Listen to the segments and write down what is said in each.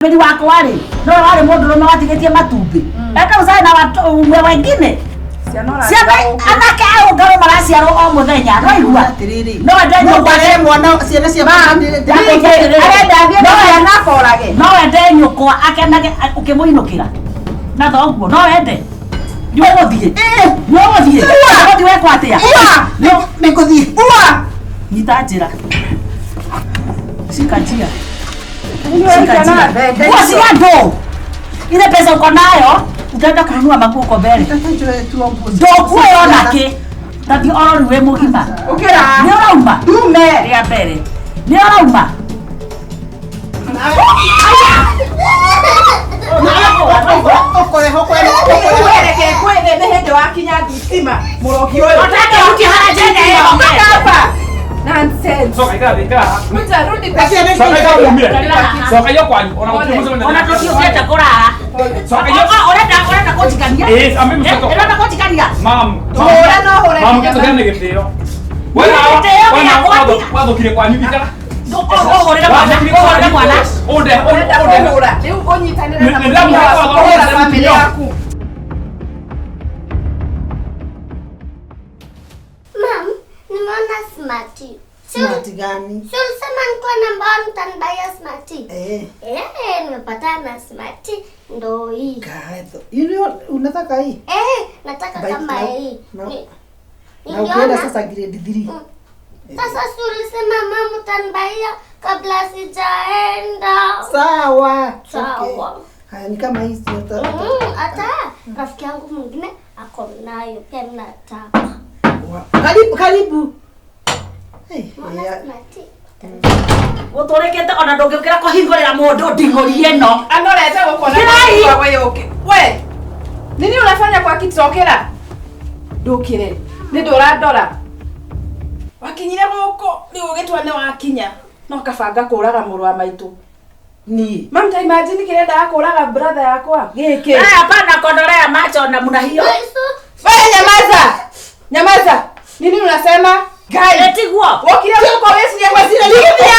Mwĩrĩ wakwa rĩ, no warĩ mũndũrũme watigĩtie matumbĩ. Eka uzae na watu wengine. Ciana Ciana ũraciara anake a ũngarũ maraciarwo o mũthenya, no igua. Atĩrĩrĩ. No wende nyũkwa Mũkwarĩre mwana ciana cia Arenda athiĩ na ciana akorage. No wende nyũkwa akenage ũkĩmũinũkĩra. Na thoguo, no wende. Nĩ ũgũthiĩ. Nĩ ũgũthiĩ. Ũgũthiĩ wekwo atĩa? Nĩngũthiĩ. Nyita njĩra. Shika njia. Shika njia. Nguo cia andũ. Ile pesa uko nayo utaenda kununua maguo uko mbele. Ndũkuoya onakĩ. Tathiĩ oro rĩu wĩ mũgima. Ũkĩra. Nĩ ũrauma? Ndume. Rĩa mbere. Nĩ ũrauma? Ũkũreha Reke kwĩrĩ nĩ hĩndĩ wakinya thitima mũrogi ũyũ. Ũtakĩhutia harĩa njega ĩyo. Hapa. Nonsense. Soka ikara ikara. Kuja rudi kwa Soka ikara umire. Soka iyo kwanyu. Ona gũtirĩ mũcemanio. Ona tũtiũkĩte kũrara. Soka iyo. Ũrenda ũrenda kũnjikania? Ĩĩ, ambe mũcoka. Ũrenda kũnjikania? Mam. Hũra no hũre Mam nginya gĩtũgĩa nĩ gĩtĩo. We Gĩtĩo gĩakwa wathũkire kwanyu ikara. Ũhũrĩre mwana. Ũhũrĩre mwana. Ũnde Ũrenda ũnde. kũhũra. Rĩu ũnyitanĩre na Nĩ- nĩ mũtumia ndĩramũhũra waku kwa kũhũra thogora bamĩrĩ mũtumia. yaku. Mam, nimeona smarti. Smart gani? Si ulisema nikuwa namba one utanibuyia smarti? Eh. Eh, nimepatana na smarti ndo hii. Kaetho. You know, unataka hii? Eh, nataka Bike kama na- hii. Na ukienda Niliona. sasa grade 3. Sasa si ulisema mama utanibuyia kabla sijaenda. Sawa. Sawa. Okay. Haya ni kama hii si Hata rafiki yangu mwingine ako nayo pia mimi nataka. Karibu karibu. Hey, Umeona ya- smarti? Ũtũrĩkĩte ona ndũngĩũkĩra kũhingũrĩra mũndũ nding'ũri ĩno. Anorete gũkona Kirai. kwa wewe ũkĩ. We. Nini unafanya kwa kiti okĩra? Ndũkĩre. Nĩ ndũrandora. Wakinyire gũkũ rĩu ũgĩtua nĩ wakinya. No kabanga kũraga mũrũ wa maitũ. Ni. Mam ta imagine kĩrendaga kũraga brother yakwa. Gĩkĩ. Haya, hapana kondolea macho namna hiyo. Yesu, We nyamaza. Nyamaza. Nini unasema? Guy. Etiguo. Wokire gũkũ wĩcirie gwĩciria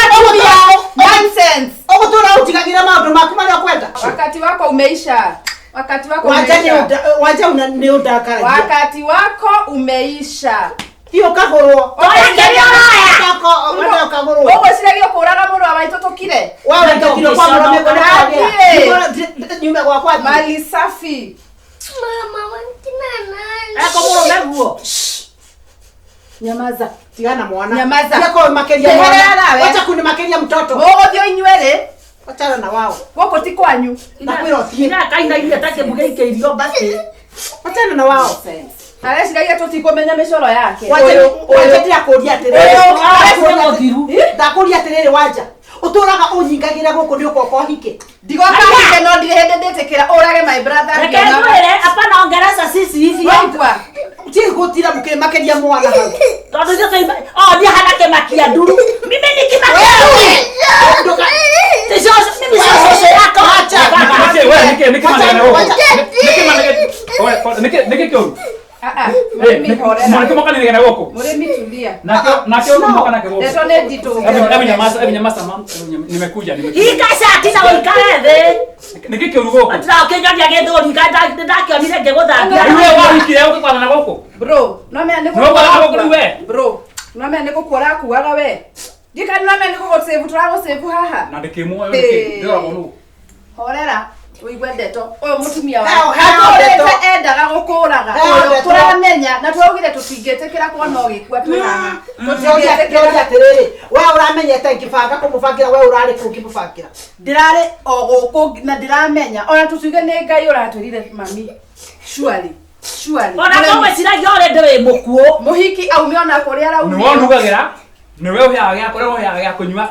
atumia. Nonsense. Ũgũtũra ũtigagĩra maũndũ maku marĩa ũkwenda. Wakati wako umeisha. Wakati wako Wanja nĩ umeisha. wanja una nĩ ũndakaragia. Wakati wako umeisha. Thiĩ ũkagũrwo. Oya kĩrĩa ũroya. Ũkagũrwo. Ũkagũrwo. Ũgwĩciragia kũraga mũrũ wa maitũ tũkire. Wewe ndio kwa mũrũme Athiĩ. nyume gwakwa thiĩ. Mali safi. mama wantina nani? Eko mũrũme guo. Nyamaza. Tigana mwana. Nyamaza. Tiga kũmakeria Njeherera mwana. nawe. Wacha kunimakeria mtoto. Mũgũthiĩ inyuerĩ. Wachana na wao. Gũkũ ti kwanyu. Ndakwĩra ũthiĩ. Ina kainairie ta kĩmbu gĩikĩirio mbakĩ. Wachana na wao. Areciragia tũtikũmenya mĩcoro yake. Wanja Ũyũ, wanja ũyũ. ndĩrakũria atĩrĩrĩ. Ũyũ, Ndakũria mũthiru. Ndakũria atĩrĩrĩ wanja. Ũtũraga ũnyingagĩra gũkũ nĩ ũkoka ũhike. Ndigoka hike no ndirĩ hĩndĩ ndĩtĩkĩra ũrage my brother Reke ngĩonaga. ngwĩre, hapana ongereza sisi hivyo. Waigua? Ti gũtira mũkĩmakeria mwana hau. Tondũ ithuĩ tũima oh niĩ hana kĩmakia nduru. Mimi ni kĩmakia nduru. Ti cũcũ, mimi sio cũcũ yako. Acha. Nĩkĩ we nĩkĩ nĩkĩ Wacha, manegene gũkũ? wacha. Nĩkĩ manegene? We nĩkĩ nĩkĩ kĩũru? Ah, ah, mũrĩmi horera. Mwanake moka nĩgene gũkũ. Mũrĩmi tulia. Nake nake ũyũ moka nake gũkũ. Ndeto nĩ nditũ. Hebu nyamaza, hebu nyamaza mam. Nimekuja nimekuja. Hika shati na ũikare thĩ. Nĩkĩ kĩũru gũkũ? Ndĩrakĩnyonia gĩthũri ndakĩonire ngĩgũthambia. Rĩu we wahikire ũgĩkwana gũkũ. Bro, no mea nĩ No kwa gũkũ rĩu we. Bro, no mea nĩ gũkua ũrakuaga we. Ndikani no mea nĩ gũgũsave tũragũsave haha. Na ndĩkĩmuoyo nĩkĩ? Ndĩroragwo nũ? Horera. Ũigue ndeto ũyũ mũtumia Heo, heo ndeto. atũrĩte endaga gũkũraga Heo ũyũ ndeto. tũramenya na tũraugire tũtingĩtĩkĩra kuona ũgĩkua twĩ haha Ndĩroria tũtingĩtĩkĩra atĩrĩrĩ, we ũramenyete ngĩbanga kũmũbangĩra we ũrarĩ kũ ngĩmũbangĩra. ndĩrarĩ o gũkũ na ndĩramenya ona tũtuge nĩ ngai ũratwĩrire mami surely surely Ona kũgwĩciragia already wĩ mũkuũ. mũhiki aume ona kũrĩa Nĩwe araumire ũndugagĩra. Nĩwe ũheaga gĩa kũrĩa ũheaga gĩa kũnyua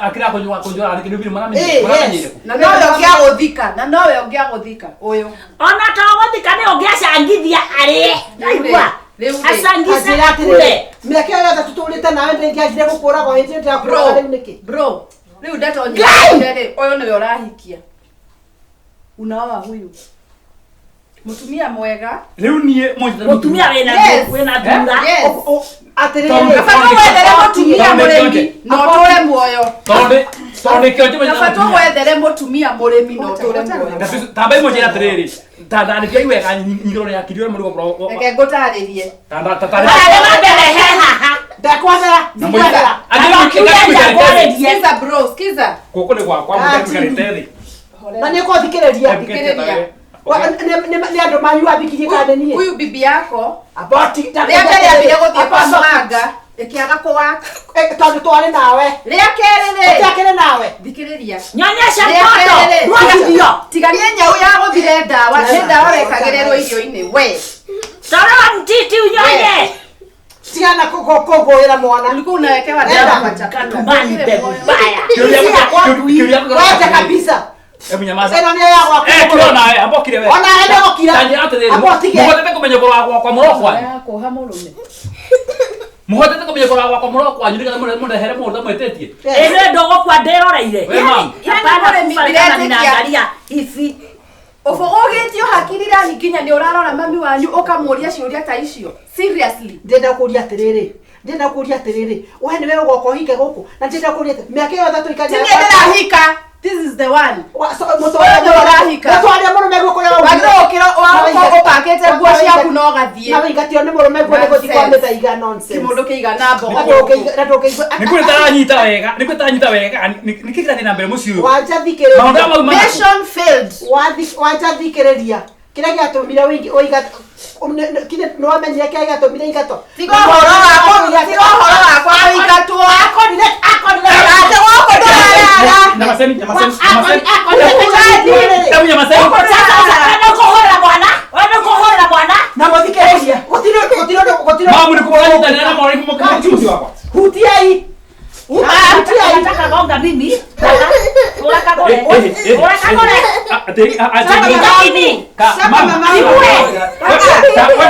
akĩra kũnyua kũnyua arĩ kĩndũ Eh, muramenyire yes. kũ? na nowe ũngĩagũthika na nowe ũngĩagũthika ũyũ Ona to gũthika nĩ ũngĩacangithia arĩe. Ndaigua. Rĩu rĩ. Acangice Anjĩra akue. atĩrĩrĩ, mĩaka ĩyo yothe tũtũrĩte nawe ndĩngĩagire gũkũragwo hĩndĩ ĩyo bro ndĩrakũraga rĩu nĩkĩ? bro rĩu ndeto Ngai! nyingĩ rĩ ũyũ nĩwe ũrahikia unaoa huyu Mutumia mwega. Rĩu niĩ mũnjĩte Mutumia wĩna Yes. wĩna thura. Yes. Atiriri. Kaba tũgwethere mũtumia mũrĩmi na ũtũre muoyo. Tondũ tondũ nĩkĩo njĩmũnyita Kaba tũgwethere mũtumia mũrĩmi na ũtũre muoyo. Tambai mũnjĩre atĩrĩrĩ, tandarĩriai wega nyigĩrwo rĩa akiri ũrĩa mũrigo Reke ngũtarĩrie. Arĩa wa mbere he haha. Ndakwethera. Ndakwethera. Skiza bro, skiza. Gũkũ nĩ gwakwa mũikarĩte thĩ. Na nĩ ũkũthikĩrĩria. Nĩ andũ manyu wambikirie kana nĩ niĩ? Huyu bibi yako Aboti. rĩa mbere ambire gũthiĩ kwa mũhanga ĩkĩaga kũwaka. Tondũ twarĩ nawe. Rĩa kerĩ rĩ. Tũtiakĩrĩ nawe. Thikĩrĩria. Nyonyesha Rĩa mtoto. kerĩ rĩ. Rwatithio. Tiga nĩ nyau ya gũthire ndawa, nĩ ndawa wekagĩrĩrwo irio-inĩ we. Toroa mtiti unyonye. Tigana kũngũĩra mwana. Ulikuwa unawekewa Enda. dawa kwa chakula. Katumani mbegu mbaya. Wacha kabisa. Hebu nyamaza. Ĩno nĩyo ya gwaku. Eh, kira nawe, amba ũkire we. Ona ende gũkira. Tanjĩra atĩrĩrĩ, Amba ũtige. mũhotete kũmenya ũhoro wa gwakwa mũro kwanyu. Ya kuoha mũrũme. Mũhotete kũmenya ũhoro wa gwakwa mũro kwanyu nĩgetha mũrehere mũndũ ũtamwĩtĩtie. Ĩno ndũgũkua ndĩroreire. We mama. Hapana Mũrĩmi kufa kama ndiretĩkia. ninaangalia hivi. Ũbũgũgĩtio hakiri rani nginya nĩ ũrarora mami wanyu ũkamũria ciũria ta icio. Seriously. Ndĩrenda kũria atĩrĩrĩ. Ndĩrenda kũria atĩrĩrĩ. We nĩwe ũgoka ũhike gũkũ. Na ndĩrenda kũria atĩ mĩaka ĩyo ĩtatũ Ti ikanjĩra. niĩ ndĩrahika. This is the one. Mũtwarĩa Ũrahika. Mũtwarĩa mũrũme guo kũrĩa waumire. Wagĩrĩirwo gũkĩra waũka ũpakĩte nguo ciaku na ũgathiĩ. Na wĩingatio nĩ mũrũme guo nĩ gũthiĩ kwa Nonsense. mĩthaiga nonsense. Kĩmũndũ kĩigana mbogo. Na ndũngĩigua. Nĩ kũrĩ taranyita wega, nĩ kũrĩ taranyita wega, nĩ kĩ kĩrathiĩ na mbere mũciĩ ũyũ? Wanja Maũndũ thikĩrĩria. marĩa mauma na kũ? Mission failed. Wanja thikĩrĩria. Kĩrĩa gĩatũmire ũiga nĩ wamenyire kĩrĩa gĩatũmire ingatwo. Tiga ũhoro wakwa, tiga ũhoro wakwa kũingatwo. Akorire akorire Atĩ gũkũ ndũrarara. Nyamaseni, nyamaseni, nyamaseni. Akorire Hebu nyamaseni. Sasa wewe ũkũhũrĩra mwana. Wewe ũkũhũrĩra mwana. na mũthikĩrĩria. Gũtirĩ gũtirĩ gũtirĩ. Mamu nĩ kũranyitanĩra na mwana mũkĩra mũciĩ wakwa. Hutiai. Hutiai. Nataka gonga mimi. Ura kagore. Ura kagore.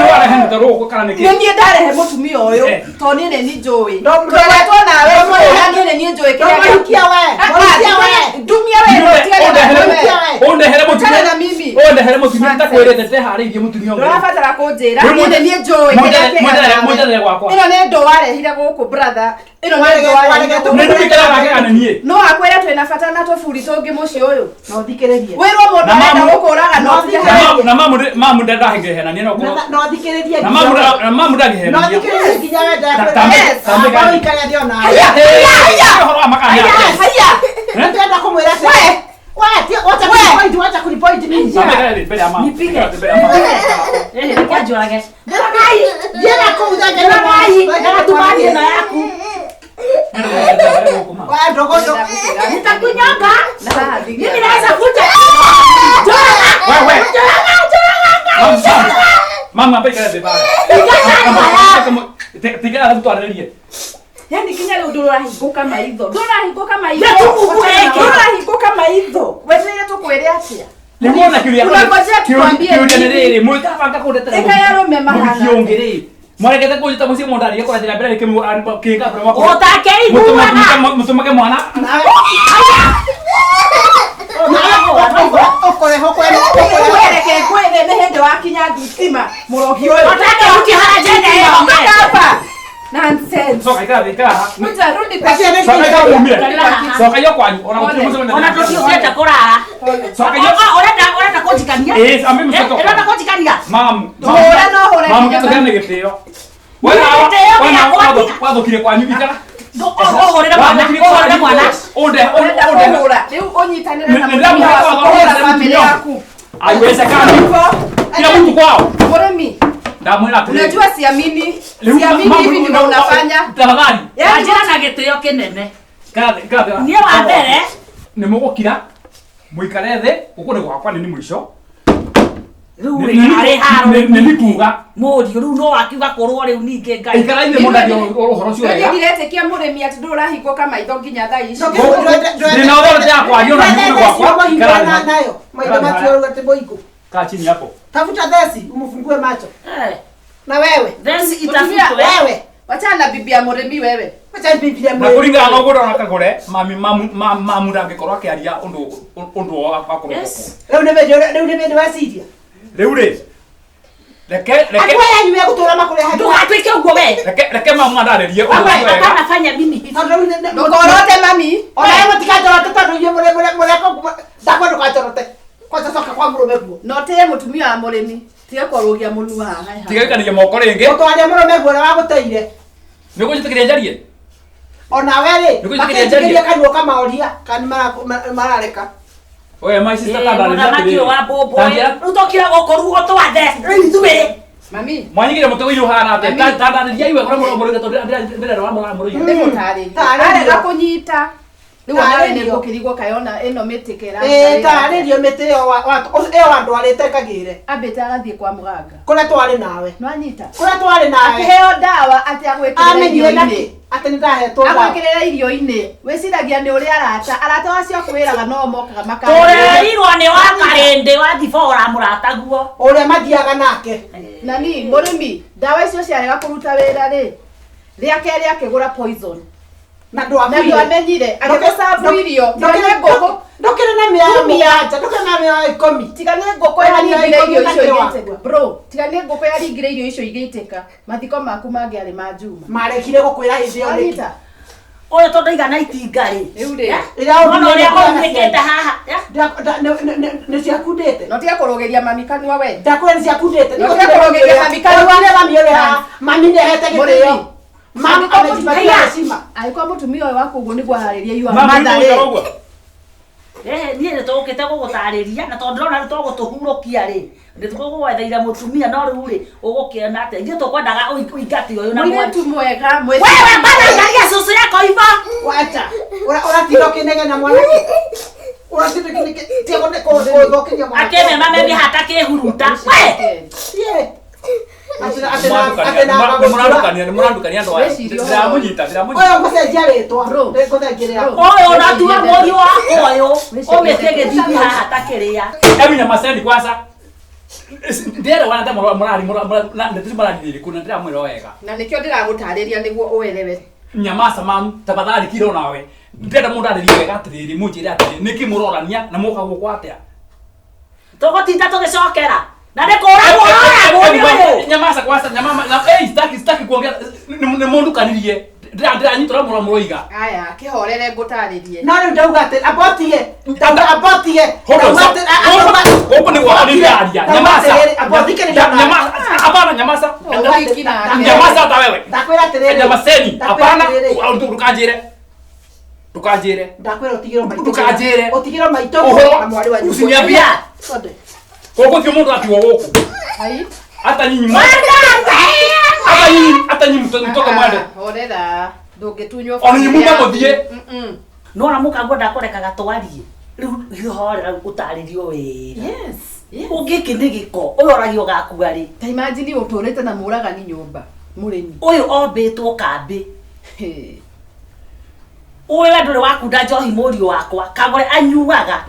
Nĩ niĩ ndarehe mũtumia ũyũ tondũ niĩ nĩ niĩ njũĩ. Tũreretwo nawe na niĩ nĩ niĩ njũĩ kĩrĩa Ndũmũhikia we. Mũhikia we. Ndumia we no tigane na we. Ũndehere mũtumia. Tigana na mimi. Ũndehere mũtumia ndakwĩrĩte ndeharĩirie mũtumia ũngĩ. Ndũrabatara kũnjĩra Wĩ niĩ nĩ niĩ njũĩ kĩrĩa Mũndehere kĩganawe. gwakwa. Ĩno nĩ ndũ warehire gũkũ brother. Ĩno nĩ ndũ warehire gũkũ. Nĩ ndũikaraga nake kana niĩ? No akwĩre twĩna bata na tũburi tũngĩ mũciĩ ũyũ. No thikĩrĩrie. Wĩrwo mũndũ Na arenda mamu- gũkũraga no ũtige Na na mamu mamu ndangĩhenania no korwo. No thikĩrĩrie. Na mamu na mamu No ndangĩhenania. thikĩrĩrie nginya we Yes. ndakwĩra. Ũikare thĩ onawe. Haya. Ũhoro wa makania. Haya. Ndĩrenda kũmwĩra atĩ. We. We, wacha kunipoint, wacha kunipoint mimi. Mbere ya mamu. Nipige. Mbere ya mamu. Eh, reke njũrage. Njũragai. Thiĩ na kũu thenge na Njũragai. Na gatumani ĩno yaku. We ndogondo. Nitakunyonga. Na haha thigara. Mimi naweza kuja. Njũraga. Wewe. Njũraga, njũraga. Mama, mama, ikara thĩ bara. Tiga twarĩrĩrie. Yani nginya rĩu ndũrahingũka maitho. Ndũrahingũka maitho. Nĩtũkũkũreke. Ndũrahingũka maitho. Wetereire tũkwĩre atĩa? Nĩguo kĩũria. Unangojea tukwambie Kĩũria nĩ nini? rĩrĩ, mũtabanga kũndetera. Ĩka ya arũme mahana. Mũhiki ũngĩ rĩ. Mwaregete kũnjĩta mũciĩ mũndũ arĩe kũrathiĩ na mbere kĩka kũrĩa mwakwa. Ũtakĩiguaga. Mũtũmage mwana. Ũkũreha ũkũreha. Reke ngwĩre nĩ hĩndĩ wakinya thitima mũrogi ũyũ. Ũtakĩhutia harĩa njene ĩyo. Hapa. Nonsense. Coka ikara thĩ, ikara haha. Kuja rudi kwa Acio nĩ Coka ikara umire. Haha. Coka iyo kwanyu. Ona gũtirĩ mũcemania. Ona tũtiũkĩte kũrara. Coka iyo. Ũrenda ũrenda kũnjikania? Ĩĩ, ambe mũcoke. Ũrenda kũnjikania? Mamu. Hũra no hũre Mamu nginya gĩtũgane gĩtĩo. We Nĩ nawe, gĩtĩo we nawe gĩakwa. wathũkire kwanyu ikara. Ũhũrĩre mwana, ũhũrĩre mwana. Ũnde Ũrenda ũnde kũhũra. Rĩu ũnyitanĩre na Nĩ- mũtumia nĩ- waku nĩ- kũhũra nĩ- famĩlĩ yaku. Haiwezekani. Kila mtu kwao. Mũrĩmi, Ndamwĩra atĩrĩrĩ. unajua siamini. Rĩu Siamini mamu- hivi ndivyo unafanya. Tafadhali. Yaani Wanjĩra na gĩtĩo kĩnene. Ikara thĩ, ikara thĩ. Niĩ wa mbere Nĩ mũgũkira mũikare thĩ gũkũ nĩ gwakwa nĩ nĩ mũico. rĩu rĩ arĩ haro Nĩ nĩ kuga mũriũ rĩu no akiuga kũrwo rĩu ningĩ Ngai. ikarai thĩ mũndarie ũhoro ũcio Niĩ wega. ndiretĩkia mũrĩmi atĩ ndũrahingũka maitho nginya thaa ici. Ndĩna authority ya kwaria ona nĩ gwakwa. Ikara thĩ. nayo. Maitho macio atĩ mũingũ. Kaa chini hapo. Tafuta theci umfungue macho. Eh, Na wewe. theci Mũtumia, itafutwe. Wewe. Wachana na bibi ya mũrĩmi wewe. Wacha bibi ya Na kũringana na ũguo ndona kagũre mami mamu mamu ndangĩkorwo akĩaria ũndũ ũndũ wa korwo Yes. Rĩu nĩ bĩndĩ rĩu nĩ bĩndĩ weciria. Rĩu rĩ Reke reke Andũ aya anyu megũtũra makũrehaga. Ndũgatuĩke ũguo we. Reke reke mamu andarĩrie ũndũ Wewe ũcio wega. hapana fanya mimi hivi. Tondũ rĩu nĩ- Ndũkorote mami. Ona we mũtikanjorote tondũ inyuĩ mũreka ũguo, ndakwa ndũkanjorote. Kwanza coka kwa mũrũme guo. No tĩye mũtumia wa mũrĩmi. Tiga kũrũgia mũnua haha. Tiga gũikania moko rĩngĩ. Ũtware mũrũme guo ũrĩa wagũteire. Nĩ ũgũnjĩtĩkĩria njarie? Ona we rĩ, Nĩkũnjĩtĩkĩria makĩnjĩkĩria njarie? kanua kamaũria kana marareka. We my sister ta ndarĩria Mũthamaki ũyũ wa atĩrĩrĩ. mbũmbũ. Tanjĩra Rĩu tũkira gũkũ ruo twathe. Rĩu ithuĩ. Mami. mwanyigire mũtego irio ũhana atĩa? Mami. Ta ndarĩria iwe kũrĩa mũrũgĩte tondũ ndĩrera wa mũrũgĩte. Ndĩmũtarĩrie. Tarĩrio. Arega kũnyita. Rĩu onawe Tarĩrio. nĩ ngũkĩrigwo kaĩ ona ĩno mĩtĩ Ĩĩ, tarĩrio mĩtĩ ĩyo ĩyo wandwarĩte ngagĩre. Ambĩte agathiĩ kwa mũganga. Kũrĩa twarĩ nawe. Nĩwanyita? Kũrĩa twarĩ nawe. Akĩheo ndawa atĩ agwĩkĩrĩra Amenyire irio-inĩ. nakĩ? Atĩ nĩndahetwo ndawa. Agwĩkĩrĩra irio-inĩ. Wĩciragia nĩ ũrĩa arata. Arata acio akwĩraga no mokaga Tũrerirwo nĩ wa karĩndĩ wa thibora mũrataguo. Ũrĩa mathiaga nake. Nani mũrĩmi ndawa icio ciarega kũruta wĩra rĩ rĩa kerĩ akĩgũra poison Na na ndwakuire. ndwamenyire agĩgũcabu irio tiga nĩ ngũkũ Ndũkĩrĩ na mĩoyo mũgwanja, ndũkĩrĩ na mĩoyo ikũmi. tiga nĩ ngũkũ yaringire irio icio igĩitĩka bro tiga nĩ ngũkũ yaringire irio icio igĩitĩka mathiko maku mangĩarĩ ma Juma. Marekire gũkwĩra hĩndĩ ĩyo nĩkĩ? Wanyita? Ũyũ tondũ aigana itinga rĩ. Rĩu rĩ. Rĩrĩa Mwana ũrĩa ũthimĩte ũunĩkĩte haha. Nĩ ciakundĩte. No tiga kũrũgĩria mami kanua we. Ndakwĩra nĩ ciakundĩte. No tiga kũrũgĩria mami kanua. Ũrĩa mami ũrĩa haha. Mami nĩahete gĩtĩo. Mũrĩmi. Mami amejipatia heshima. Angĩkorwo mũtumia ũyũ waku ũguo nĩguo aharĩria you are Mamu mother nĩ rĩ. ũguo. Niĩ nĩ tũgũkĩte gũgũtarĩria na tondũ ndĩrona rĩu tũgũtũhurũkia rĩ nĩ tũgũgwetheire mũtumia no rĩu rĩ ũgũkĩona atĩa ithuĩ tũkwendaga ũingate ũyũ na mwaki. Mũirĩtu mwega Wewe bana angalia susu yako hivyo. Wacha. Ũratinda ũkĩnegena mwanake. Ũratinda ũkĩnegena kũthũkĩria mwanake. Akĩmema memi hata kĩhuruta. We! Yeah. Atĩ na Nĩmũrandukania nĩmũrandukania andũ aya. Wĩcirie ũhoro. Ndĩramũnyita ndĩramũnyita. Ũyũ ngũcenjia rĩtwa. Bro. Ngũcenjia rĩakwa. Ũyũ na tuwe mũriũ wakwa ũyũ ũmĩtie gĩthithi haha ta kĩrĩa. Hebu nyamazeni kwanza. Ndĩrewana ta mũrari ndeto mũrari na ndĩramwĩra wega. Na nĩkĩo ndĩragũtarĩria nĩguo ũelewe. Nyamaza mamu tafadhali kiro nawe. Ndĩrenda mũndũ arĩrie wega atĩrĩrĩ mũnjĩre atĩrĩrĩ nĩkĩ mũrorania na mũka gũkũ atĩa? Tũgũtinda tũgĩcokera. Na nĩ kũragwo ũragwo nĩ ũyũ. Nyamaza kwanza nyamama na eh sitaki sitaki kuongea nĩ mũndukanirie. Ndĩranyita ũrĩa mũroiga. Aya, kĩhorere ngũtarĩrie. No rĩu ndauga atĩ abotie. Ndauga abotie. Hold on, Ndauga stop. atĩ Gũkũ nĩ gwakwa nĩ ndĩraria. Nyamaza. Abothikĩrĩria. Nyamaza. Hapana nyamaza. Ũhiki nake. Nyamaza hata wewe. Ndakwĩra atĩrĩrĩ. Nyamazeni. Ndakwĩra Hapana. atĩrĩrĩ. Ndũkanjĩre. Ndũkanjĩre. Ndakwĩra ũtigĩrwo maitũ. Ndũkanjĩre. Ũtigĩrwo maitũ Ũhoro. na mwarĩ wa nyũkwa. Usiniambie. Sonde. Gũkũ ti mũndũ atigwo gũkũ. Ai. Hata nyinyi mwa. Hata nyinyi hata nyinyi mtoke mwende. Horera. Ndũngĩtunywo Ona nyinyi muma mũthiĩ. Nona mũkagwo ndakũrekaga twarie. Rĩu horera ũtarĩrio wega. Yes. Yes. Ũngĩkĩ nĩ gĩko ũyũ oragio gakua rĩ. Ta imagine ũtũrĩte na mũragani nyũmba. Mũrĩmi. Ũyũ ombĩtwo kambĩ. Hey. Ũyũ we ndũrĩ wakunda njohi mũriũ wakwa kagũre anyuaga.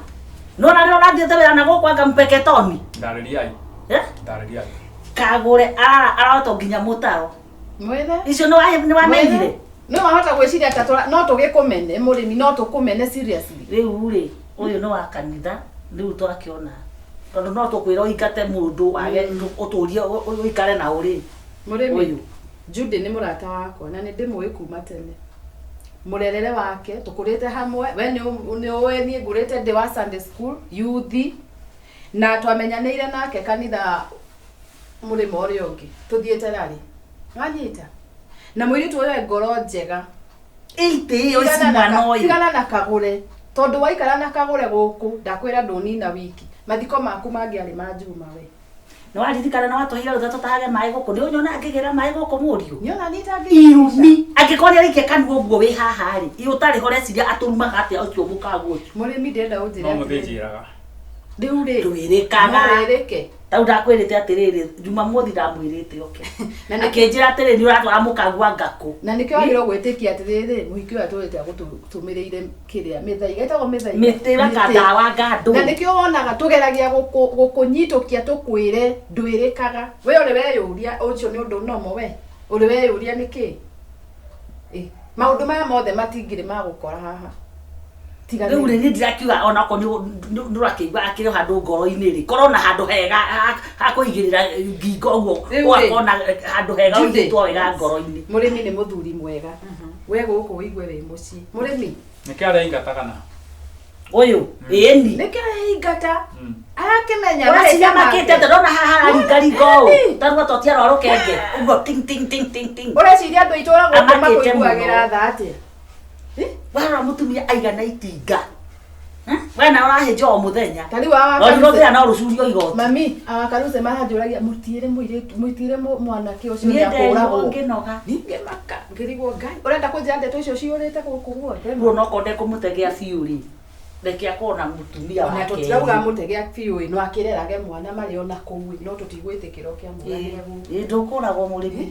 Nona rĩrĩa ũrathiĩte wĩra na gũkũ anga mpeketoni. Ndarĩriai. Eh? Ndarĩriai. Kagũre ararotwo nginya mũtaro. Mwethe. Icio nĩ wamenyire. No wahota gwĩciria ta no tũgĩkũmene mũrĩmi no tũkũmene seriously. Rĩu rĩ ũyũ nĩ wa kanitha rĩu twakĩona tondũ no tũkwĩra ũingate mũndũ wage ũtũrie ũikare na ũrĩ. Mũrĩmi. Ũyũ. Judy nĩ mũrata wakwa na nĩ ndĩmũĩ kuma tene. Mũrerere wake tũkũrĩte hamwe we nĩ ũĩ niĩ ngũrĩte ndĩ wa Sunday school youth na twamenyanĩire nake kanitha mũrĩmo ũrĩa ũngĩ tũthiĩte rari. Wanyita? Na mũirĩtu ũyũ e ngoro njega. Ĩitĩ ĩyo ici mwana ũyũ. Tigana na kagũre tondũ waikara na kagũre gũkũ ndakwĩra ndũnina wiki mathiko maku mangĩarĩ ma Juma we. Nĩ waririkana nĩ watũheire rũtha tũtahage maĩ gũkũ nĩ ũnyona ngĩgĩra maĩ gũkũ mũriũ. Nĩona nĩ Irumi angĩkorwo nĩ araikia kanua ũguo wĩ haha rĩ ĩ ũtarĩ ho reciria atũrumaga atĩa ũcio mũkagwo ũcio. Mũrĩmi ndĩrenda ũnjĩre No atĩrĩrĩ. mũthĩnjĩraga. Rĩu rĩ Ndwĩrĩkaga. No wĩrĩke. Tau ndakwĩrĩte atĩrĩrĩ Jumamothi ndamwĩrĩte oke. Na nĩkĩ- Akĩnjĩra atĩrĩrĩ nĩ ũratwara mũkagwa ngakũ. Na nĩkĩo wagĩrĩirwo gwĩtĩkia atĩrĩrĩ mũhiki ũyũ atũrĩte agũtũmĩrĩire kĩrĩa mĩthaiga ĩtagwo mĩthaiga. Mĩtĩ bakandawa ngandũ. Na nĩkĩo wonaga tũgeragia gũkũnyitũkia tũkwĩre ndwĩrĩkaga. We ũrĩ weyũria ũcio nĩ ũndũ nomo we. Ũrĩ weyũria nĩkĩ? Maũndũ maya mothe matingĩrĩ ma gũkora haha. Tiga Rĩu rĩ niĩ ndirakiuga onakorwo nĩ ũrakĩigua akĩrĩ o handũ ngoro-inĩ rĩ, korwo na handũ hega ha kũigĩrĩra ngingo ũguo, Rĩu rĩ, ũgakorwo na handũ hega Judy. ũigĩtwo wega ngoro-inĩ. Mũrĩmi nĩ mũthuri mwega. We gũkũ ũigue wĩ mũciĩ. Mũrĩmi. Nĩkĩ areingata kana? Ũyũ ĩni. Nĩkĩ areingata? Arakĩmenya Ũraciria mahĩtia make. makĩte atĩa? Ndona haha hararingaringa ũũ. Ĩni. Tarua totia rwa rũkenge ũguo ting ting ting ting ting. Ũreciria andũ a itũũra gũkũ Amakĩte makũiguagĩra mũno. tha atĩa? Warora mũtumia aigana itinga. We nawe ũrahĩnja o mũthenya. Ta rĩu awa No Karuse- rũthĩa no rũcurio igoti. Mami, awa Karuse maranjũragia mũtiĩre mũirĩtu, mũtiĩre mwanake ũcio Niĩ nĩakũragwo. nderirwo ngĩnoga. Ningĩmaka ngĩrigwo Ngai. Ũrenda kũnjĩra ndeto icio ciyũrĩte gũkũ guothe? Rĩu onokorwo ndekũmũtegea biũ rĩ, reke akorwo na mũtumia Ona wake. tũtirauga mũtegea biũ ĩ, no akĩrerage mwana marĩ ona kũu ĩ, no tũtigwĩtĩkĩra ũke amũragĩre gũkũ. Ĩ ndũkũragwo mũrĩmi.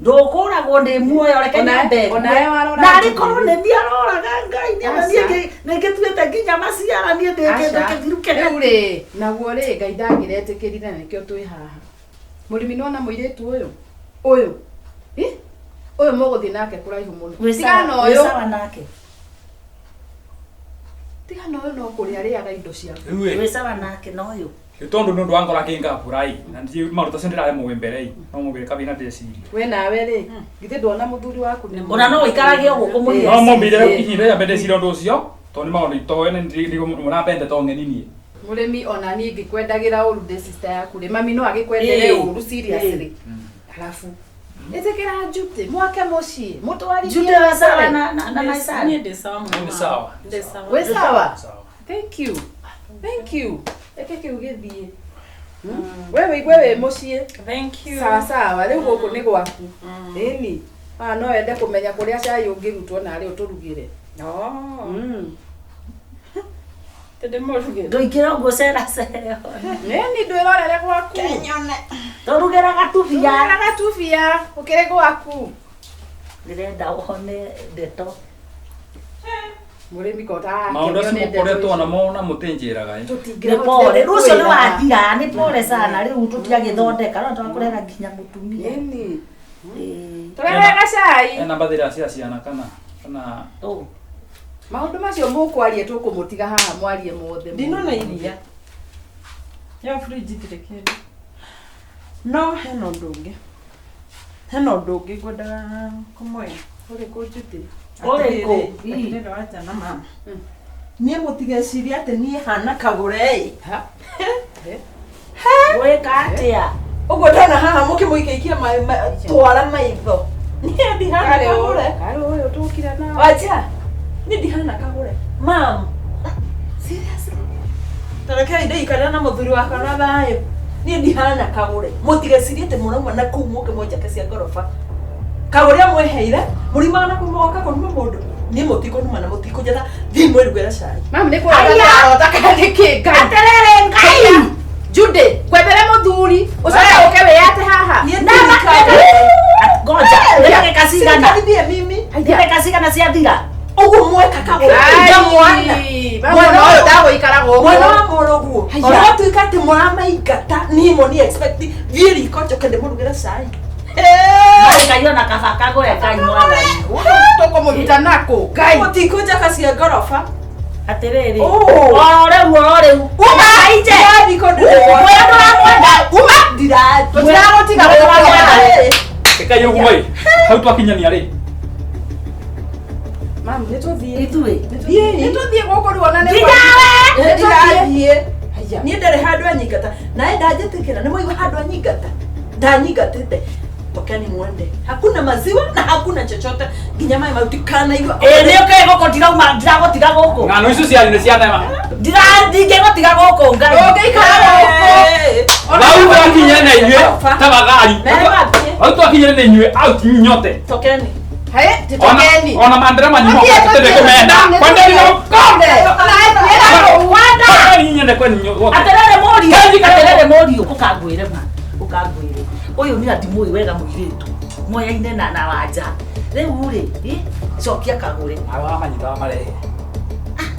Ndũkũragwo ndĩ muoyo reke nyambe. Onawe warora Narĩ Judy. korwo nĩ niĩ aroraga Ngai nĩ Aca. niĩ nĩngĩtuĩte nginya maciara niĩ ndĩ kĩndũ Aca. kĩthiru kĩnene. Rĩu rĩ, naguo rĩ, Ngai ndangĩretĩkĩrire na nĩkĩo twĩ haha. Mũrĩmi nĩwona mũirĩtu ũyũ? Ũyũ. Ĩ? Ũyũ mũgũthiĩ nake kũraihu mũno. Wĩ Tigana sawa na wĩ ũyũ. sawa nake. Tigana ũyũ no kũrĩa arĩaga indo ciaku. Rĩu ĩ Wĩ sawa nake na ũyũ. tondu nĩ ũndũ wa ngoro akĩngabũra ĩ na ndiĩ maũndũ tacio ndĩraremwo wĩ mbere ĩ no mũgĩre kabina ndĩcirie. We nawe rĩ, githĩ ndwona mũthuri waku nĩ Ona no ũikarage o gũkũ mũirĩtu. No mombire ihinda rĩa mbere ndĩcirie ũndũ ũcio tondũ nĩ maũndũ itoĩ na mũrambende to ng'eni niĩ. Mũrĩmi ona niĩ ngĩkwendagĩra ũru ndĩ sister yaku rĩ, mami no agĩkwendere Ĩĩ. ũru seriously. Alafu ĩtĩkĩra Judy mwake mũciĩ mũtwarithie Judy wĩ sawa na Niĩ Maisara. ndĩ sawa mũno. Nĩ sawa. Ndĩ sawa. Wĩ sawa? Sawa. Thank you. Thank you. Reke kĩu gĩthiĩ. We wĩigue wĩ mũciĩ. Thank you. Sawa sawa, rĩu gũkũ nĩ gwaku. Ĩni. Ah, no wende kũmenya kũrĩa cai ũngĩrutwo narĩ ũtũrugĩre. Oh. Mm. Ndĩmũrugĩre. Ndũingĩre ũguo cera cera. Ĩni ndwĩrorere gwaku. Tũrugĩre gatubia. Tũrugĩra gatubia ũkĩrĩ gwaku. Ndĩrenda wone ndeto. Mũrĩmi ko ta Maũndũ acio mũkoretwo namo na mũtĩnjĩraga ĩ. Nĩ pole. Rĩu ũcio nĩ wathira, nĩ pole sana rĩu tũtiagĩthondeka. No twakũrehera nginya mũtumia. Ĩni. Ĩĩ. Tũrehere gacai. Ena mbathĩra cia ciana kana kana Ũ. Maũndũ macio mũkwaria tũkũmũtiga haha mwarie mothe. Ndinona iria. Yo fridge itirĩ kĩndũ. No hena ũndũ ũngĩ. Hena ũndũ ũngĩ ngwendaga kũmwĩra. Ũrĩkũ Judy? Ũrĩkũ? Atĩrĩrĩ wanja na mama. Niĩ mũtigecirie atĩ niĩ hana kagũre ĩ. Ha? Gwĩka atĩa? Ũguo ndona haha mũkĩmũikaikia twara maitho. Niĩ ndihana kagũre. Karĩ ũyũ tũkire na. Wanja, niĩ ndihana kagũre. Mam. Seriously? Tarekei ndĩikarĩra na mũthuri wakwa na thayũ. Niĩ ndihana kagũre. Mũtigecirie atĩ mũrauma na kũu mũke mũnjake cia ngoroba. Kagũre amwĩheire, mũriumaga na kũu mũgoka kũruma mũndũ. Niĩ mũtikũnuma na mũtikũnjetha, thiĩ mwĩrugĩre cai. Mami nĩ kũrota ndĩrarota kana nĩ kĩ Ngai? Atĩrĩrĩ Ngai. Judy, ngwethere mũthuri ũcoke ũke wĩyate haha. Niĩ Na ndirĩ kagũre. Ngoja, nĩ ndagĩka cigana? Sinikaribie mimi. Nĩ ndagĩka cigana ciathira? Ũguo mweka kagũre. Nja mwana. Mwana Mwana ũyũ ndagũikara gũkũ. Mwana wa mũrũguo. Haya. Ona gwatuĩka atĩ mũramaingata, niĩ mo ni expect thiĩ riko njoke ndĩmũrugĩre cai. Ngai ona kaba kagũre Ngai mwathani. Tũkũmũruta nakũ Ngai. Mũtikũnjaka cia ngoroba. Atĩrĩrĩ. Ũ. O rĩu o rĩu. Uma nje. Ndirathiĩ kũndũ Mwĩra ndũramwenda. Uma ndirathiĩ. Tũtiragũtiga Ndũramwenda. Ĩkai ũguo ĩ. Hau twakinyania rĩ. Mami nĩ tũthiĩ. Ithuĩ. Thiĩi. Nĩ tũthiĩ gũkũ rĩu ona nĩ Nginya we. Ndirathiĩ. Haya. Niĩ ndarĩ handũ anyingata. Nawe ndanjĩtĩkĩra nĩ mwaigua handũ anyingata. Ndanyingatĩte. Tokeni mwende. Hakuna maziwa na hakuna chochote. Nginya maĩ mau ndikanaigua. Ĩ nĩ ũkĩ gũkũ ndirauma ndiragũtiga gũkũ. Ng'ano icio ciarĩ nĩ cia nema. Ndingĩgũtiga gũkũ Ngai. Ũngĩikara gũkũ. Hau twakinyane na inyuĩ tafadhali. Merĩ Hau twakinyane na inyuĩ out nyote. Tokeni. Hey, Ona tũtokeni. ona mandera manyu Tũthiĩ, mokate tũthiĩ. kumenda. Kwendeni na Wanda. Kwendeni nyende kwenu nyote. Atĩrĩrĩ mũriũ. Kaji Atĩrĩrĩ mũriũ ũkangwĩre ma. Ũkangwĩre. Ũyũ nĩ ndimũĩ wega mũirĩtu. Moyaine na wanja. Rĩu rĩ, ĩ, cokia kagũre. Awa manyita marehe.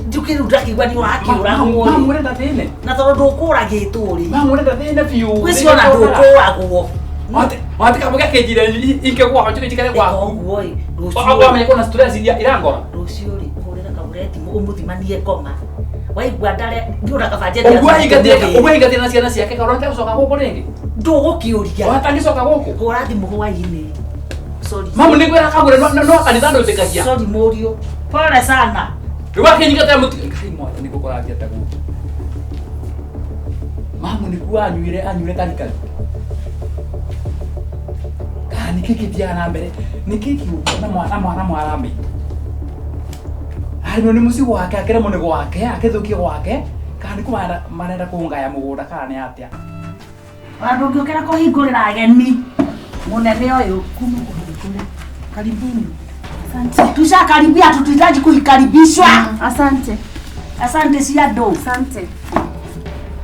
Njũkĩ rĩu ndakĩigua nĩ wakĩũragwo rĩ. Mamũrenda thĩne. Na tondũ ndũkũragĩtwo rĩ. Mamũrenda thĩne biũ. Gwĩciona ndũkũragwo. Wate kama gakĩnjire inke gwakwa njuke njikare gwaku. Ũguo ĩ, Wamenya rũciũ kuna stress iria irangora. rũciũ rĩ, ũhũrĩre kagũre thimũ Ũmũthimanie ngoma waigua ndare ndiũra kaba Ũguo ahingatire na ciana ciake karora ategũcoka gũkũ rĩngĩ. Ndũgũkĩũria. Atangĩcoka gũkũ. Hũra thimũ hwainĩ. Sorry. Mamu nĩ ngwĩra kagũre no kanitha ndũĩtĩkagia. Sorry mũriũ. Pole sana. Rĩu akĩnyingata mũti Ngai mwathani gũkũrathia ta gũkũ. Mamu nĩkuo anyuire karikari. Kana nĩkĩ kĩthiaga na mbere? Nĩkĩ kĩũru na mwana mwana mwarambe? Arĩ nĩ mũciĩ gwake akĩremwo nĩ gwake akĩthũkie gwake kana nĩ kũ marenda kũngaya mũgũnda kana nĩ atĩa? Ona ndũngĩũkĩra kũhingũrĩra ageni mũnene ũyũ. Kuma kũhingũra. Karibuni. Asante. Tushakaribia, hatuhitaji kuikaribishwa. Asante. Asante cia andũ. Asante.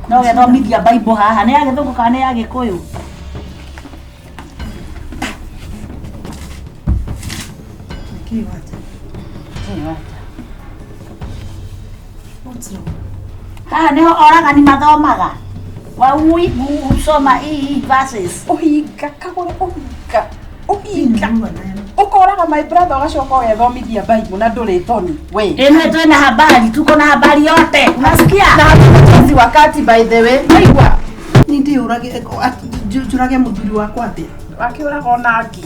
No gethomithia Bible haha nĩ ya gĩthũngũ kana nĩ ya gĩkũyũ? Nĩkĩ wanja? What's wrong? Haha nĩho oragani mathomaga. Waui usoma hii verses. Ũhinga kagũre ũhinga. Ũhinga. Ũkoraga my brother ũgacoka ũgethomithia Bible na ndũrĩ thoni. We. Ĩno twĩna habari, tuko na habari yote. Unasikia? Na hatupotezi wakati by the way. Maigua. Ni ndĩũrage njũrage mũthuri wakwa atĩa? Akĩũraga ona ngi.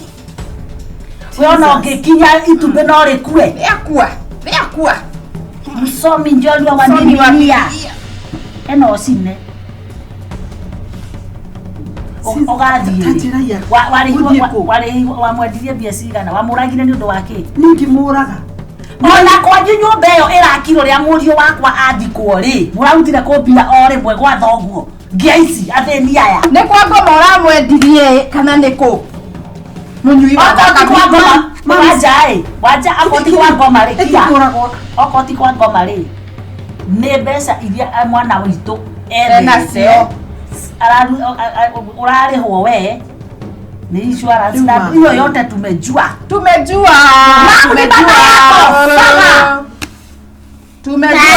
We ona ũngĩkinya itumbĩ no rĩkue. Rĩakua. Rĩakua. Msomi njorua wa Msomi wa Biblia. Ĩno ũcine. Ũgathiĩ. Ta njĩra ya. Ũthiĩ kũ? Wamwendirie mbia cigana? Wamũragire nĩ ũndũ wa kĩ? Niĩ ngĩmũraga. Ona kwanyu nyũmba ĩyo ĩrakirwo rĩa mũriũ wakwa athikwo rĩ, mũrarutire kũmbia o rĩmwe gwa thoguo. Ngia ici athĩni aya. Nĩ kwa ngoma ũramwendirie kana nĩ kũ? Mũnyui wa Okorwo ti kwa ngoma, wanja ĩ, wanja okorwo ti kwa ngoma rĩ, kia. Ĩkĩkũragwo. Okorwo ti kwa ngoma rĩ, nĩ mbeca iria mwana witũ Enacio. ethete ũrarĩhwo we nĩ insurance Rĩu na ma- hiyo yote tumejua. Tumejua. Mamu ni baba yako, baba.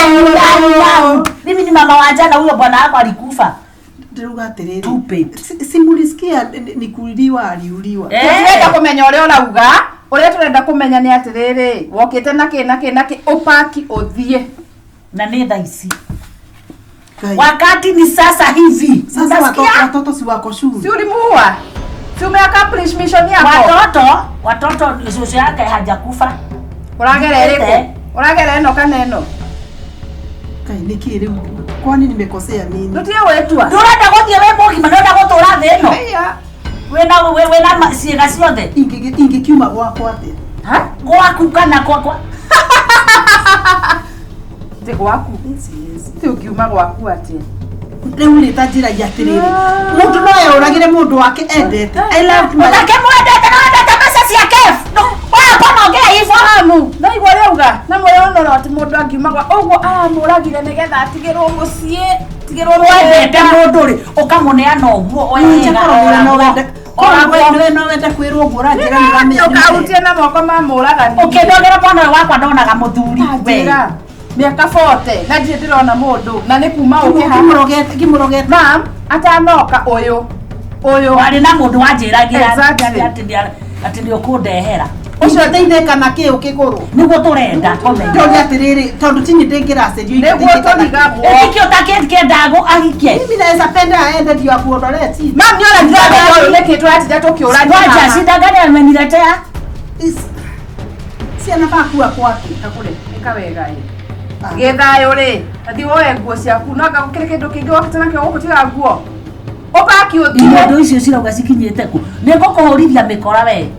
Tumejua. Mimi ni mama wa jana, huyo bwana wako alikufa. Ndĩrauga atĩrĩrĩ. Stupid. Simulisikia ni kuuliwa aliuliwa. Tũtirenda kũmenya ũrĩa ũrauga. Ũrĩa tũrenda kũmenya nĩ atĩrĩrĩ, wokĩte na kĩ na kĩ na kĩ, ũpaki ũthiĩ. Na nĩ thaa ici. Ngai. Wakati ni sasa hivi. Sasa Unasikia? watoto si wako shule. Si ulimuua? Si umeaccomplish mission yako? Watoto shosho yake hajakufa. Ũragera ĩrĩkũ? Ũragera ĩno kana ĩno? Ngai nĩkĩ rĩu? Kwani nimekosea nini? Ndũtige gwĩtua. Ndũrenda gũthiĩ wĩ mũgima, ndũrenda gũtũra thĩ ĩno. Ĩya. Wĩna ciĩga ciothe. Ingĩkiuma gwakwa atĩa? Ha? Gwaku kana kwakwa. Ti gwaku. Ti ũngiuma gwaku atĩa? Rĩu rĩ ta njĩragia atĩrĩrĩ. Mũndũ no eũragĩre mũndũ wake endete. I love my Ũtakĩmwendete na wendete mbeca ciake. Wewe mbona ongea hivyo? Mamu, no igua ũrĩa auga na mwĩyonoro atĩ mũndũ angiuma gwa ũguo aramũragire nĩgetha atigĩrwo mũciĩ, atigĩrwo Wendete mũgũnda. mũndũ rĩ, ũkamũneana ũguo Nja korwo wĩna no wende. Korwo oragwo. wĩna no wende kwĩrwo ũguo ũranjĩra nĩ ũramenya. Ndũkahutie na moko ma mũragani. Ũkĩndogera mwana ũyũ wakwa ndonaga mũthuri we. Njĩra, mĩaka 40 na ndirĩ ndĩrona mũndũ na nĩ kuma ũke haha. Ngĩmũrogete ngĩmũrogete. Mam, atanoka ũyũ ũyũ Warĩ na mũndũ wanjĩragĩra Exactly. atĩ nĩ ũkũndehera. Ũcio ndeithĩka na kĩ ũkĩgũrwo? Nĩguo tũrenda kũmenya. Ndoria atĩrĩrĩ tondũ tinyi ndĩngĩracĩrio nĩguo tũrigagwo. Nĩkĩ ũtakĩendaga ahikie? Mimi naweza penda aende ndio akuondolee chini. Mam, nĩ ũratiramenye ũyũ nĩkĩ tũratinda tũkĩũrania Ngoja, haha. shida gani ameniletea? Si anafaa kuwa kwake. Kakũre, ĩka wega ĩ. Gĩthayũ rĩ, athiĩ woe nguo ciaku no anga gũkĩrĩ kĩndũ kĩngĩ wokĩte nakĩo gũkũ tiga nguo. Ũpaki ũthiĩ. Indo icio cirauga cikinyĩte kũ? Nĩ ngũkũhũrithia mĩkora we.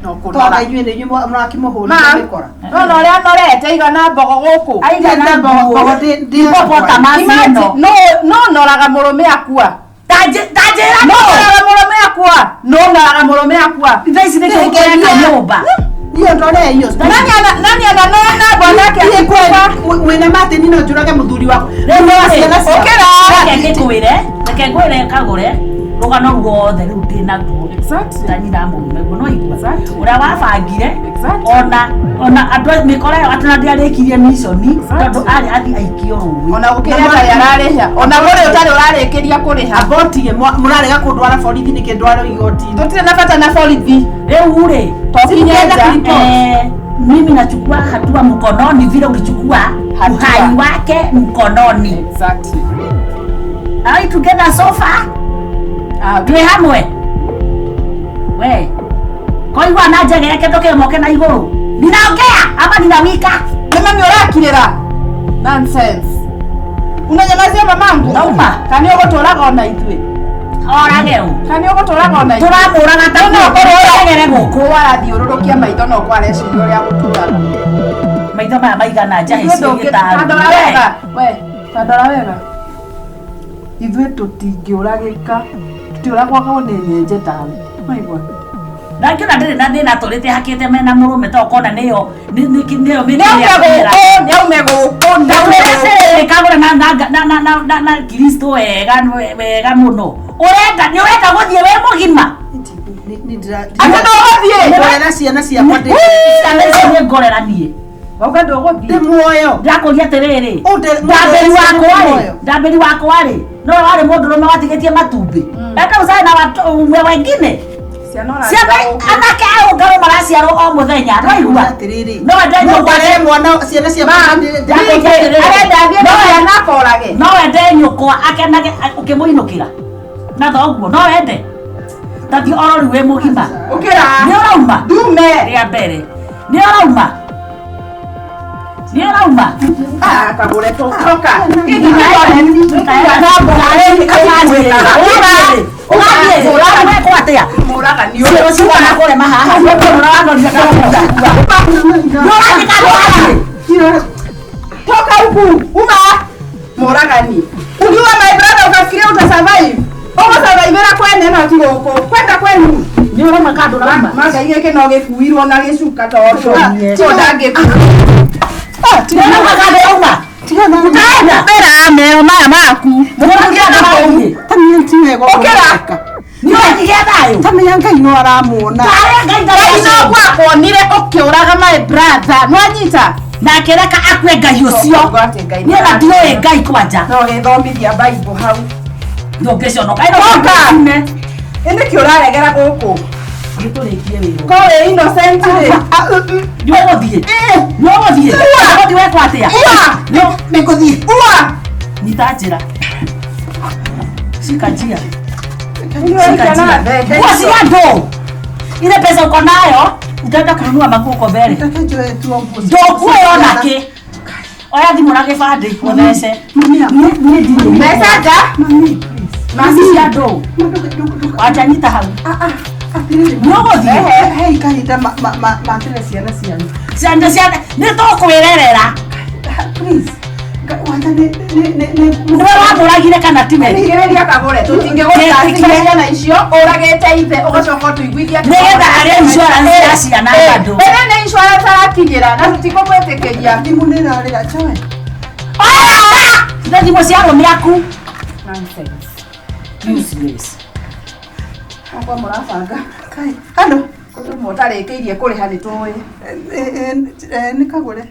No Tondũ kũnora. inyuĩ nĩ inyuĩ mũrakĩmũhũrithia Mam, mĩkora. no na ũrĩa anorete igana mbogo gũkũ. Aigana Mbogo nguo. ndĩ Hippopotamus Imagine, ĩno. no noraga mũrũme akua. Tanjĩra No no. noraga mũrũme akua. No noraga mũrũme akua. Thaa ici nĩkĩo ũkũreka nyũmba. Niĩ ndore iyo. Nani ananona bwanake akikufa? Wĩna matĩ no njũrage mũthuri wakwa. Rĩu Wa ciana ciakwa. Ũkĩra. Reke ngĩkwĩre, reke ngwĩre kagũre rũgano ruothe rĩu ndĩ naguo. Exactly. Ta nyina mũrũme guo no igua. Exactly. Ũrĩa wabangire Exactly. ona andũ mĩkora ĩyo atĩ ona ndĩarĩkirie miconi Exactly. tondũ arĩ athiĩ aikio rũĩ. Ona gũkĩrĩ atarĩ ararĩha. Ona gũrĩ ũtarĩ ũrarĩkĩria kũrĩha. Abotige mũrarega kũndwara borithi nĩkĩ ndwarwo igoti-inĩ. Tũtirĩ na bata na borithi. Rĩu rĩ Tokinye nja. eh, Mimi nachukua hatua mkononi vile ulichukua uhai wake mkononi. Exactly. Are we together so far? Twĩ hamwe. We. Koigua na njegere kĩndũ kĩmoke na igũrũ. Ninaongea ama ninawika? Nĩ mami ũrakirĩra. Nonsense. Unanyamazia mamangu? Nauma. Kana ũgũtũraga ona ithuĩ? Orage ũ. Kana ũgũtũraga ona ithuĩ? Tũramũraga ta No njegere gũkũ. Arathiũrũrũkia maitho no kwa areciria ũrĩa gũtũraga. Maitho maya maigana njahĩ ciĩgĩtaru. Tandora wega. We, tandora wega. Ithuĩ tũtingĩũragĩka. Tũtiũragagwo nĩ nyenje tawe. Maigua. Na ngĩona ndĩrĩ na thĩna tũrĩte hakĩte mena mũrũme to kona nĩyo nĩyo mĩtĩ Nĩaume gũkũ, nĩaume gũkũ. Kagũra na Kristo wega wega mũno. Ũrenda nĩ ũrenda gũthiĩ wĩ mũgima? Atĩ ndũgũthiĩ? Ngorera ciana ciakwa ndĩ. Ciana icio nĩ ngorera niĩ. Wauga ndũgũthiĩ? Ndĩ muoyo. Ndakũria atĩrĩrĩ. Ndambĩri wakwa rĩ, no warĩ mũndũrũme watigĩtie matumbĩ. Enda ũcae na watu wengine. Ciana anake a ũngarũ maraciarwo o mũthenya, nĩwaigua? No wende nyũkwa mwana ciana ciakwa arenda athiĩ na ciana akorage. No wende nyũkwa akenage ũkĩmũinũkĩra. Na thoguo no wende. Tathiĩ oro rĩu wĩ mũgima. Ũkĩra. Nĩ ũrauma? Ndume. Rĩa mbere. Nĩ ũrauma? Nĩ ũrauma? Ah, kagũre toka. Toka huku, uma. Mũragani. Uliua my brother ukafikiria utasurvive. Ugo survivera kwene no ti gũkũ. Kwenda kwenu. Nĩ ũrauma kana ndũrauma? Manga gĩkĩ no gĩkuirwo na gĩcuka tondũ. Tondũ ndangĩkua. Nĩũrauma kana ndũrauma? Utaenda mbera meo maya maku. Ũkĩra. Nĩũrakigia thayũ. Tamenya Ngai no aramuona. Ngai Ngai no gwakuonire ũkĩũraga my brother. Nwanyita? Na akĩreka akue Ngai ũcio. Niĩ ona ndiũĩ Ngai kwanja. No gĩthomithia Bible hau. Ndũngĩconoka. Toka. Ĩnĩkĩ ũraregera gũkũ? Nĩtũrĩkie wĩra. Ko wĩ innocent rĩ. Nĩũgũthiĩ? Nĩũgũthiĩ? Ũgũthiĩ wekwo atĩa? Nĩngũthiĩ. Ua. Nyita njĩra. Shika njia. Shika njia. Nguo cia andũ. Ile pesa uko nayo utaenda kununua maguo uko mbere. Ndũkuoya ona kĩ. Oya thimũ na gĩbandĩ ũthece. Niĩ ndirĩ. Mbeca nja. Masi cia andũ. Wanja nyita hau. Nĩũgũthiĩ? Hei kahinda matĩre ciana cianyu. Ciana ciana nĩ tũkwĩrerera. Please. Wanja nĩ Nĩwe wamũragire kana tiwe? Thikĩrĩria kagũre tũtingĩgũtacĩria ciana icio ũragĩte ithe ũgacoka ũtũiguithia Nĩgetha arĩe insurance ya ciana bado. Ĩno nĩ insurance arakinyĩra na tũtikũmwĩtĩkĩria. Thimũ nĩ ĩrarĩra Joy. Oya! Nĩ thimũ cia arũme aku. Nonsense. Useless. Akwa mũrabanga. Kai. Hello. Kũndũ mũtarĩkĩirie kũrĩha nĩ tũĩ. Nĩ kagũre.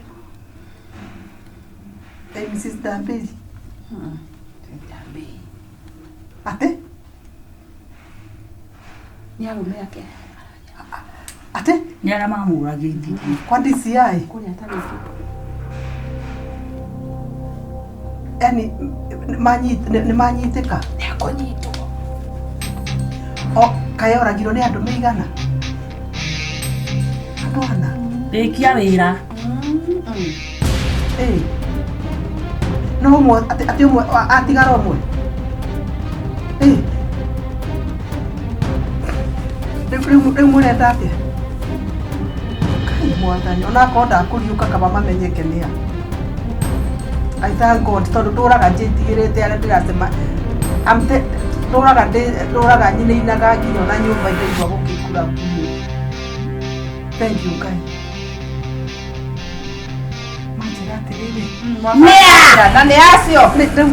Mrs. Dambeli. Ate? Nĩ arũme ake. Ate? Nĩ arĩa mamũragĩte. Kwa DCI? Kũrĩa atarĩkĩtie. Yaani nĩ manyitĩka? Nĩ akũnyitwo. O kaĩ oragirwo nĩ andũ meigana? Andũ ana? Rĩkia wĩra. Ĩĩ. No ũmwe atĩ ũmwe atigara ũmwe. Ĩĩ. Rĩu mũrenda atĩa? Kai mwathani onakorwo ndakũriũka kaba mamenyeke nĩa. I thank God tondũ ndũraga njĩtigĩrĩte arĩa ndĩracema ndũraga nyinainaga nginya ona nyũmba ndaigua gũkĩkura nguo. Thank you Ngai. Manjĩra atĩrĩrĩ. Na nĩ acio.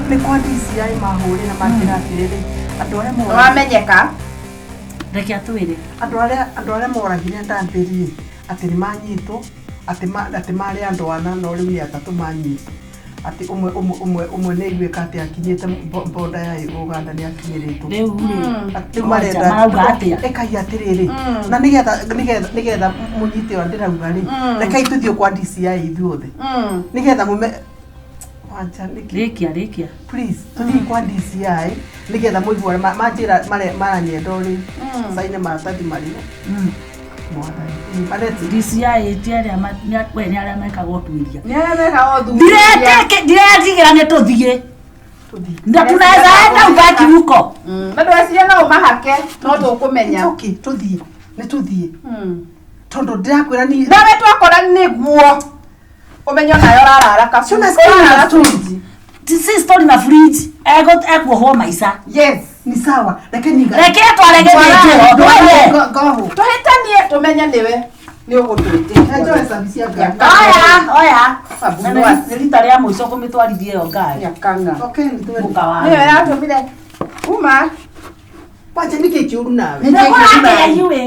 Nĩ kwa DCI mahũrĩra manjĩra atĩrĩrĩ andũ arĩa moragire. Nĩwamenyeka. Reke atwĩre. Andũ arĩa moragire Ndambĩri atĩ nĩ manyitwo atĩ marĩ andũ ana no rĩu nĩ atatũ manyitwo. Atĩ ũmwe ũmwe ũmwe ũmwe nĩ aiguĩka atĩ akinyĩte boda ya Uganda nĩ akinyĩrĩtwo. Rĩu rĩ, Rĩu marenda marauga atĩa? Ĩkai atĩrĩrĩ, na nĩgetha mũnyite ũrĩa ndĩrauga rĩ, rekei tũthiĩ kwa DCI ithuothe nĩgetha mũme wanja nĩkĩ. Rĩkia, rĩkia. Please, tũthiĩ kwa DCI nĩgetha mũigue manjĩra maranyenda rĩ, caine maratathi marĩa mwathani mareti. DCI ti arĩa we nĩ arĩa mekaga ũtuĩria. Nĩ arĩa mekaga ũthuthuria. Ndiretigĩra nĩ tũthiĩ. Tũthiĩ. Na tunaweza enda ubaki huko. Na ndweciria no ũmahake no tũkũmenya. It's okay, tũthiĩ, nĩ tũthiĩ tondũ ndĩrakwĩra ni Nawe twakora nĩguo ũmenye onawe ũrarara kabu. Ciona story na Ũrarara fridge. fridge. Si story na fridge. Ego ekuohwo maica. Yes. Ni sawa, reke niga. Reke tware gĩthĩnjĩro. Twende. Goho. Tũhĩtanie tũmenye nĩwe nĩ ũgũtwĩtĩkia. Enjoy service ya ngari. Oya, oya. Babu Na Mwasi. nĩ rita rĩa mũico kũmĩtwarithia ĩyo ngari. Nyakanga. Okay, nĩ twende. Mũka wa. Nĩyo yatũmire uma. Wanja nĩkĩ kĩũru nawe? Nĩ kũrakĩra inyuĩ.